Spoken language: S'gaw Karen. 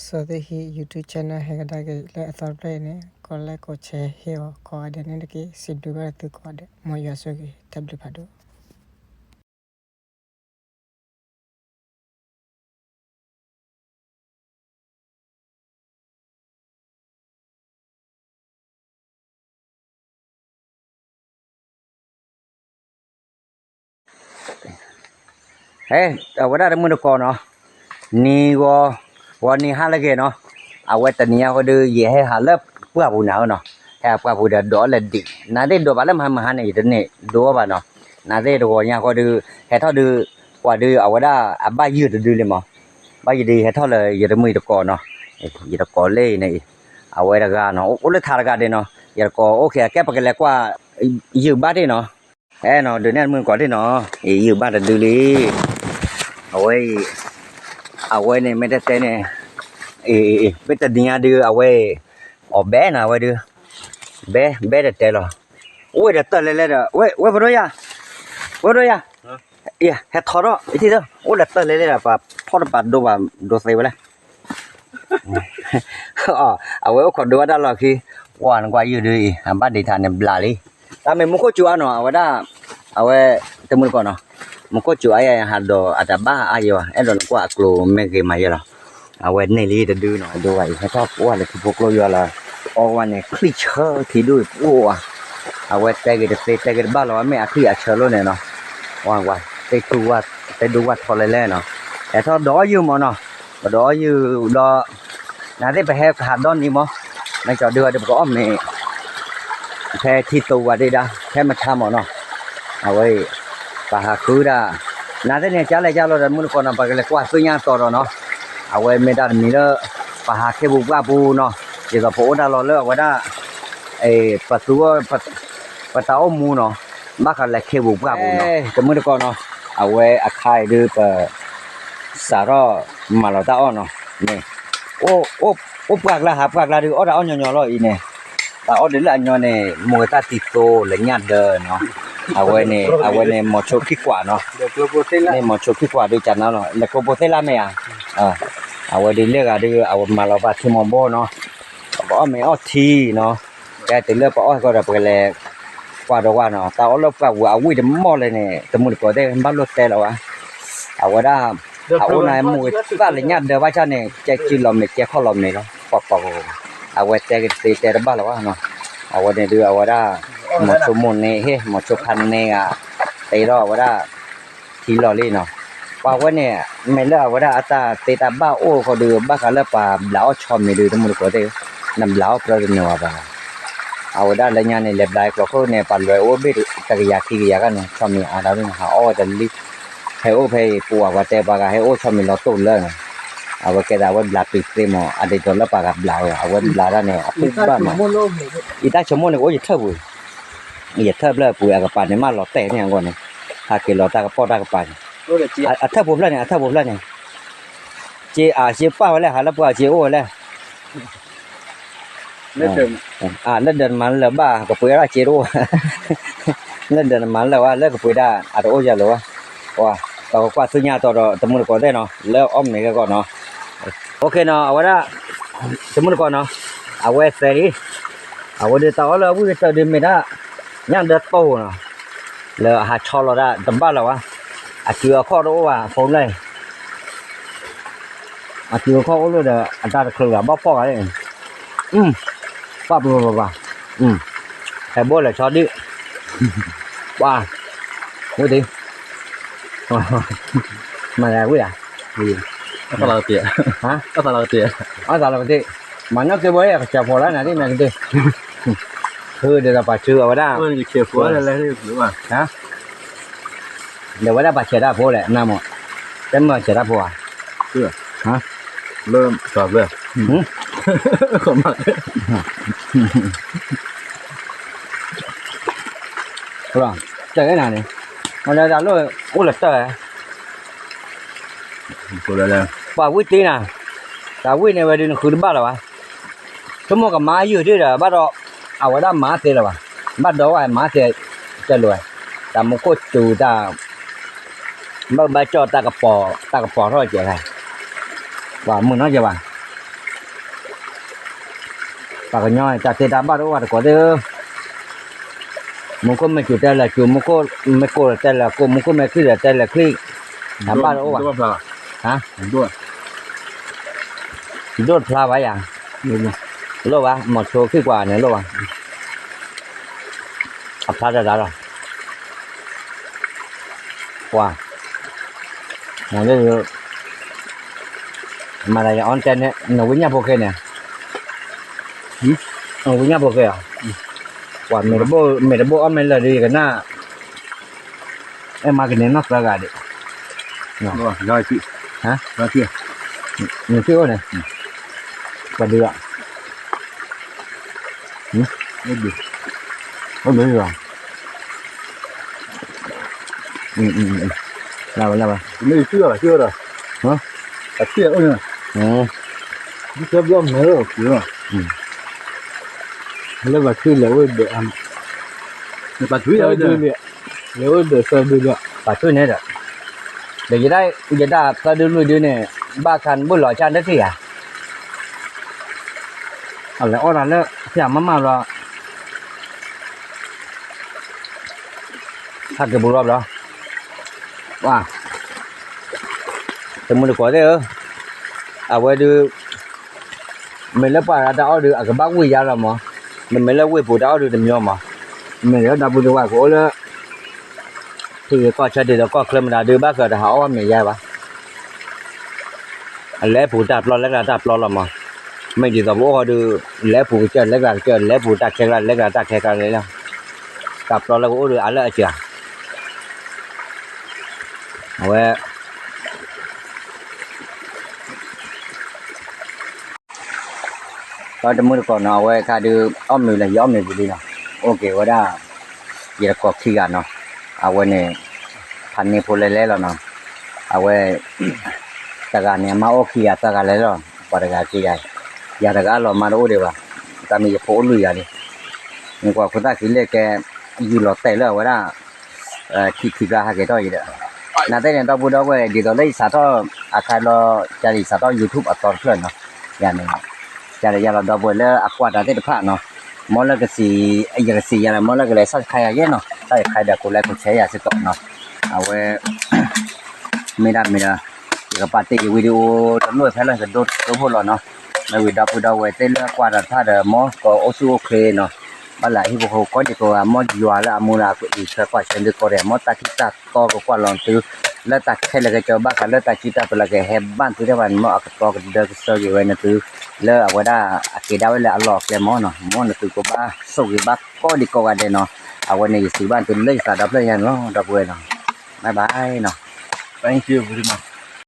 စီၤသ့ၣ်ဟံၣ် YouTube channel ဟဲကဒါက့ၤလၢအသီတဖျၢၣ်အံၤန့ၣ် ကိးlikeကိးshareဟ့ၣ်အီၤကိးဂၤဒဲးန့ၣ်တက့ၢ်. စံးဘျုးဘၣ်သုကိးဂၤဒဲး မ်ယွၤဆိၣ်ဂ့ၤ တၢ်ဘျုးဖးဒိၣ်. ဟဲ အဝဲဒၣ်တမုၢ်တကိးနီၤ, နံၤဂီၤ ဂီၤနံၤဟါလၢအဂ့ၤနီၤ, အဝဲတနံၤညါဃီဒီး ယဟဲဟးလၢပှၢ်ပူၤနၤဧၢနီၤ, ဟဲဟးပှၢ်ပူၤဒီးဒိးအီၣ်လၢဒံး, နၤသ့ၣ်ဒိးဘၣ်လၢမဟါမဟါန့ၣ် ယတန့ၢ်ဒိးအီၣ်ဘၣ်နီၤ, နၤသ့ၣ်တဂီၤညါဃီဒီး ဟဲထီၣ်ဒီး ကွၢ်ဒီးအဝဲဒၣ်အဘၣ်ယုၢ်တဒုလံမး, ဘၣ်ယုၢ်ဒုးဟဲထီၣ်လၢယတမုၢ်တကိးနီၤ, ယတကိးလၢအံၤန့ၣ်အံၤ, အဝဲတဂၤနီၤ အိၣ်လၢထးတဂၤဒဲးနီၤ, ယတကိးအိၣ်ခဲအကဲပကလဲၤကွၢ် ယုၢ်ဘၣ်တ့ၢ်နီၤ, အဲနီၤ ဒုးနဲၣ်တမုၢ်တကိးတ့ၢ်နီၤ, ယုၢ်ဘၣ်တဒုလံ, အဝဲအံၤ, အဝဲန့ၣ်မ့ၢ်တတဲန့ၣ်, မ့ၢ်တနံၤညါဒုးအဝဲအံၤ, အီၣ်ဘဲနီၤအဝဲဒုး, ဘဲ ဘဲတတဲလီၤ, အိၣ်ဝဲဒီးတၢ်လဲၤလဲၤဒီး ဝဲ ဝဲဖိဒိၣ်ယၤ, ဝဲဖိဒိၣ်ယၤ, ဟဲထီၣ်ထီၣ် အိၣ်ဒီးတၢ်လဲၤလဲၤဒီး ပှၤဖီၣ်တပာ်ဒိဘၣ်ဒိသ့ဝဲလဲၣ် အဝဲအိၣ်ခိးဒိဝဲဒၣ်လီၢ်ခံ, ပှၤနကွၢ်ယုၢ်ဒုးအံၤ အဘၣ်ဒံးထးန့ၣ်ဘျးလံ, တၢ်မ့ၢ်မူခိၣ်စူၤအါနီၤ အဝဲဒၣ်, အဝဲ, တမုၢ်တကိးနီၤ, မူခိၣ်စူၤအါယၤဟးဒီးအတဘၣ်အါယၤဘၣ် အဲၣ်ဒိးနကွၢ်အကျိၤမ့ၢ်ဂ့ၤမးယဲလီၤ, အဝဲန့ၢ်လံတဒုနီၤ ဒိဝဲအံၤ ဟဲထီၣ်ပှၢ်လၢထံဖိကျိယွၤလီၤ, အီဝဲန့ၣ် ချံၣ်ဆၢထံဒိၣ်ပှၢ်ဝဲ, အဝဲတဲက့ၤတသ့တဲက့ၤတဘၣ်လီၤ မ့ၢ်အချံၣ်အဆၢလိၣ်န့ၣ်နီၤ, ဝဲကွၢ် တဲဒိၣ်ဝၣ်ထီလဲၣ်လဲၣ်နီၤ, ဟဲထီၣ်ဒီးအီၣ်ယုၢ်မးနီၤ, ပဒီးအီၣ်ယုၢ်ဒီး, နသ့ၣ်ပဟဲကဟးဒီနံၤမး, မ့ၢ်ကၠီဒုးဝဲဒီးပကအီၣ်မ့ၤ, ဖဲထံသိဝဲဒၣ်ဒၣ် ဖဲမဆါမးနီၤ, အဝဲ, ပဟးဃုဒၣ်, နသ့ၣ်န့ၣ် ကၢ်လဲၣ်ကၢ်လီၤဒီးမုၢ်တကိးနီၤ ပကလဲၤကွၢ်သ့ၣ်ညါတီၤဒီးနီၤ, အဝဲမ့ၢ်တၢ်တမံၤလၢ, ပဟးခ့ပူၤပှၢ်ပူၤနီၤ, ဒ်သိးပအိၣ်တၢ်လီၤလၢအဝဲဒၣ်, ပသူ, ပတၢ်အိၣ်မူနီၤ, ဘၣ်ဃးလဲၤခ့ပူၤပှၢ်ပူၤနီၤ, တမုၢ်တကိးနီၤ, အဝဲအခါအံၤဒုးပ စးထီၣ်မၤလီၤတၢ်အီၣ်နီၤ, မ့ၢ်, အိၣ်ပှၢ်ကျါဟးပှၢ်ကျါဒုး အီၣ်တၢ်အီၣ်ညီညီလီၤအံၤန့ၣ်, တၢ်အီၣ်ဒုးလၢအညီန့ၣ် မိၢ်တၢ်တံၤသိလၢညၣ်ဒၢနီၤ, အဝဲန့ၣ် အဝဲန့ၣ် မိၤဆိခံကွၢ်နီၤ, မ့ၢ်မိၤဆိခံကွၢ်ဒုးကနၤလီၤ လဲၤကျိဖိသ့ၣ်လၢမ့ၢ်ဧါ, အဝဲဒုးလဲၤဂၤဒုး အဝဲမၤလီၤဘၣ်ထံမီၤဘိနီၤ, ပကအီၣ်မ့ၤအီၣ်ထံနီၤ, ကဲတုၤလၢပအီၣ်ဟဲကီဒီး ပကလဲၤကွၢ်ဒီးဝဲနီၤ, တၢ်အီၣ်လၢပှၢ်ပူၤအဝံၣ်တမီၢ်လဲၣ်န့ၣ် တမုၢ်တကိးသ့ၣ် ဘၣ်လိၣ်တဲလီၤဝဲ, အဝဲဒၣ်, အအိၣ်န့ၣ် မိၢ်သၣ်လၢညၣ်ဒၢဘၣ်ဆၣ်န့ၣ် ကဲစုလီၤမ့ၤ ကဲခီၣ်လီၤမ့ၤလီၤ ပှၤပှၤ, အဝဲတဲက့ၤတသ့တဲတဘၣ်လီၤဝဲနီၤ, အဝဲန့ၣ်ဒုးအဝဲဒၣ်, မိၤဆိမိၢ်န့ၢ်ဟ့ၣ် မိၤဆိဖါန့ၢ်ဂၤ, တဲဒီးအဝဲဒၣ် ထံလီၤလံနီၤ, ပှၤဝဲန့ၣ်, မ့ၢ်လၢအဝဲဒၣ်အတၢ်သ့တၢ်ဘၣ်အိၣ်ဃီဒီး ဘၣ်ဃးလၢပှၤဘျးအီၣ်ဆီမ့ၤဒုး တမုၢ်တကိးသ့ၣ်, နဘျးအီၣ်ကြၢးတနုာ်ဘၣ်ဘၣ်, အဝဲဒၣ်လၢညါန့ၣ် လဲၤဘျးကျိၤခိၣ်န့ၣ် ပှၤလွဲၤအိၣ်ဘ့ၣ်တကယၤခံကယၤဂၤန့ၣ် ဆီမ့ၤအါဒၣ်န့ၣ် ဟးအီၣ်ဝဲတလံ, ဟဲအိၣ်ဖဲအံၤ ပှၤပှၤတဲပှၤဂၤဟဲအိၣ်ဆီမ့ၤလီၤတိၢ်လၢ, အဝဲကဲသးအဝဲဘျးတုၤသ့မး အဒ်သိးလၢပှၤဂၤဘျးဝဲ အဝဲဘျးတၢ်န့ၣ် အပုၢ်ဘၣ်မး, ယတၢ်ဆိကမိၣ်န့ၣ်ကအိၣ်ယထၢၣ်ပူၤ ယထၢၣ်ဖျၢၣ်ပူၤအကပၤန့ၣ် မ့ၢ်လီၤတဲာ်န့ၣ်အဂီၢ်န့ၣ်, ဟးက့ၤလီၤတၢ်ကပီၢ်တၢ်ကပၤန့ၣ်, အထၢၣ်ဖိဖျၢၣ်န့ၣ် အထၢၣ်ဖိဖျၢၣ်န့ၣ်, စ့အစ့ပာ်ဝဲလဲၣ် ဟးလၢပှၤစ့အိၣ်ဝဲလဲၣ်, လၢဒၢးနမၤလၢာ်ဘၣ် ကပှ့ၤဒၣ်စ့တအိၣ်, လၢဒၢးနမၤလၢာ်ဝဲ လၢကပှ့ၤဒၣ်အတအိၣ်ယၤလၢၤဝဲ, ပကကွၢ်ဆူညါတီၤဒီး တမုၢ်တကိးသ့ၣ်နီၤ လၢအီၣ်မ့ၤဂ့ၢ်ဂီၢ်နီၤ, အိၣ်ခ့နီၤ အဝဲဒၣ်, တမုၢ်တကိးနီၤ, အဝဲသဲလံ, အဝဲဒၣ်တၢ်အီၣ်လၢအဝံၣ်ကတၢၢ်ဒုးမ့ၢ်ဒၣ်, ညၣ်ဒၢတိၢ်နီၤ, လၢအဟးဆီလီၤဒၣ်တဘၣ်လၢၤဝဲ, အစုအခီၣ်တအိၣ်ဘၣ် ဖိလၢ အစုအခီၣ်အိၣ်လၢဒီး အတၢ်တချုးဂၤဘၣ်ဖီၣ်ဂၤလံ, ပှၤပှၤပှၤပှၤ, ဟဲဘိလဲၤဆီဒုၣ်, ပှၤ, ဝံၤဒံး, မၤလၢဝံၤဒၣ်, အသးလီၤကတ့ၢ်, အသးလီၤကတ့ၢ်, မၤနီၢ်က့ဘိအကစၢ်ဖီလာ်နၤဒ်မ့ၢ်ကတ့ၢ်, ဒီးပာ်စုအဝဲဒၣ် ဒီးဝဲဒၣ်ပာ်ဆဲးတၢ်ဖိလဲၣ် နမ့ၢ်, တမ့ၢ်ပာ်ဆဲးတၢ်ဖိဧါ, လၢ, တၢ်နၤန့ၣ်, အိၣ်လၢတၢ်လၢအိၣ်လၢတၢ်ဧါ, ပှၤဝံၣ်တ့ၢ်နၤ, တၢ်ဝံၣ်န့ၢ်ဝဲဒုးနဃုတဘၣ်လၢၤဘၣ်, ဆိကမိၣ်ကမၤယုၢ်ဒုးဒီး ဘၣ်ဒီး, အဝဲဒၣ်မၤသ့လၢၤဘၣ်, ဘၣ်ဒီးဝဲမၤသ့, တလိၤဝဲ, တၢ်မူခိၣ်စူၤတၢ်, ဘၣ်ဘၣ်ကၠီၣ်တၢ်ကပီၤ, တၢ်ကပီၤထီၣ်ကဲး, ပှၤမုၢ်နီၢ်ကဲးဘၣ်, ကညီတၢ်သ့တၢ်ဘၣ်တအိၣ်ဘၣ်တကိးသ့ၣ်ဧၢ, မူခိၣ်မ့ၢ်စူၤတဲလဲၤစူၤ, မူခိၣ်မ့ၢ်ကိၢ်တဲလဲၤကိၢ်, မူခိၣ်မ့ၢ်ချံၣ်ဒီးတဲလဲၤချံၣ်, တၢ်ဘၣ်တအိၣ်ဘၣ်, ဒိၣ်တဖျါဘၣ်ယၤ, လိၣ်ဘၣ်, မီၤဆိခံကွၢ်န့ၣ်လိၣ်ဘၣ်, အဖျါတၢ်တၢ်လီၤ, ကွၢ် မၤသးယအီၣ်တဲန့ၣ် နဝံညၣ်ဖိဃဲန့ၣ်, နဝံညၣ်ဖိဃဲဧါ, ကွၢ် မ့ၢ်တဘိအီၣ်မ့ၢ်လၢာ်ဒီးယကနၣ်, အဲၣ်မၤကန့ၢ်နီၢ်သၢဂၤဒံး, နထံၣ်အိၣ်န့ၣ်, ပှၤဒုးလီၤ, အိၣ်ဘၣ်လီၤ, လၢဝဲလၢဝဲ, မ့ၢ်ထံၣ်ဘၣ်ထံၣ်ဝဲဒီး, အထံၣ်အိၣ်န့ၣ်, ဒ်သိးဘျီမဲလၢ, လၢပှၤထံၣ်လဲၤအိၣ်ဒီး, ပှၤထံၣ်လဲၤအိၣ်ဒီး, လဲၤအိၣ်ဒီးသၢဒုလီၤ, ပှၤထံၣ်န့ၣ်ဒီး, ဒီးယဒၣ်, ယဒၣ်သၢဒုလွံၢ်ဒုန့ၣ်, ဘၣ်ခါနဘၣ်လီၤဆၣ်တထံၣ်ဧါ, အလဲၤအီၣ်တၢ်လၢ, ဖျၢၣ်မးမးလီၤ ဟးက့ၤပူၤလီၤဘျီ, တမုၢ်တကိးသ့ၣ်ဧၢ, အဝဲဒုး, မ့ၢ်လၢပှၤဂၤတၢ်အီၣ်ဒုး အကဘၣ်ဝံၢ်ယါလီၤမး, မ့မ့ၢ်လၢဝ့ၢ်ပူၤတၢ်အီၣ်ဒုးတမံၤမး, မ့ၢ်လၢဒီပုၢ်ဝဲၢ်ကအိၣ်လၢ, ထံဂ့ၤကီၢ်ဆၢဒ်သိးကီၢ်ချၢမတၤဒုး ဘၣ်ဃးတဟးအီၣ်မ့ၤယါဘၣ် အလဲၤပူၤတၢ်ပျီလဲၤကျါတၢ်ပျီလီၤမး, မ့ၢ်ဒ်သိးပအိၣ်ဃီဒုး, လဲၤပူၤကစၢၢ်လဲၤကျါကစၢၢ် လဲၤပူၤတၢ်ခဲကျါလဲၤကျါတၢ်ခဲကျါလီၤ, တၢ်ပျီလၢကအိၣ်ဒုးအါလၢအစှၤ, အဝဲ ဒီးတမုၢ်တကိးနီၤ အဝဲခါဒုး အီၣ်မ့ၤလၢယအီၣ်မ့ၤပူၤလံနီၤ, အိၣ်က့ၤဝဲဒၣ်, ယတကိးခံဂၤနီၤ, အဝဲန့ၣ်, ဖးန့ၢ်ဖိလဲလဲလီၤနီၤ, အဝဲ, တဂၤန့ၣ် အမါအိၣ်ခံဂၤသၢဂၤလဲၤလီၤ, ပှၤတဂၤက့ၤယၤ, ယၤတဂၤအလီၤမါတအိၣ်ဒံးဘၣ်, တၢ်မ့ၢ်ယဖိအိၣ်လွံၢ်ဂၤလံ, မ့ၢ်ကွၢ်ခိၣ်သၣ်ခံလၢကဲ, ယူၤလီၤတဲာ်လၢအဝဲဒၣ် ခံခံဂၤဟးက့ၤထီၣ်အံၤဒီး, နာ်သက့န့ၣ် ဒီပုၢ်ဒီဝဲၢ် ဒ်သိးလၢယစးထီၣ်, အခါလီၤ, ကလံစးထီၣ် YouTube အသီတဖျၢၣ်နီၤ, ယၤန့ၣ်, ကလံယၤလီၤဒီပုၢ်ဝဲၢ်လၢအကွၢ်တၢ်သ့ၣ်တဖၣ်နီၤ, မ်လၢကစံး, ယကစံးယၤလၢ မ်လၢကလဲၤ subscribe ယၤယဲနီၤ, subscribe ဒီးကိးlike ကိးshareယၤစ့ၢ်ကီးနီၤ, အဝဲ မ့ၢ်ဒၣ်မ့ၢ်ဒီး, ယကပာ်တ့ၢ်ယ video တလိၣ်ဖဲလၢကဒိတကၠိဖိလီၤနီၤ, မ့ၢ်ဝံၤဒီပုၢ်ဒီဝဲၢ်သ့ၣ်လၢကွၢ်တၢ်တဖၣ်ဒီး မ်ကအိၣ်ဆူၣ်အိၣ်ချ့နီၤ, ဘၣ်လၢအဟံၣ်ဖိဃီဖိကိးဒံကိးဂၤ မ်ယွၤလၢအမူလၢအကွံာ်အံၤထွဲကွၢ်ဆၢသုကိးဂၤ မ်တၢ်ထံၣ်တၢ်တီကကွၢ်လီၤသု, လၢတၢ်ခဲလၢာ်ကဲကီဘၣ်ဃးလၢတၢ်စံးတၢ်ပလၢကဟဲဘၣ်သုတဖၣ်န့ၣ် မ်အကတီကဒၢကစၢက့ၤဝဲနသု, လၢအဝဲဒၣ်အက့ၤဒၣ်ဝဲလၢအလီၢ်အကျဲမ်နီၤ, မ်နသုကဘၣ်ဆိၣ်ဂ့ၤဘၣ်ကိးဒံကိးဂၤဒဲးနီၤ, အဝဲန့ၣ်ယစံးဘၣ်သုလၢယသးဒီဖျၢၣ်ညါန့ၣ်လီၤ ဒီပုၢ်ဝဲၢ်နီၤ, bye bye နီၤ, thank you very much.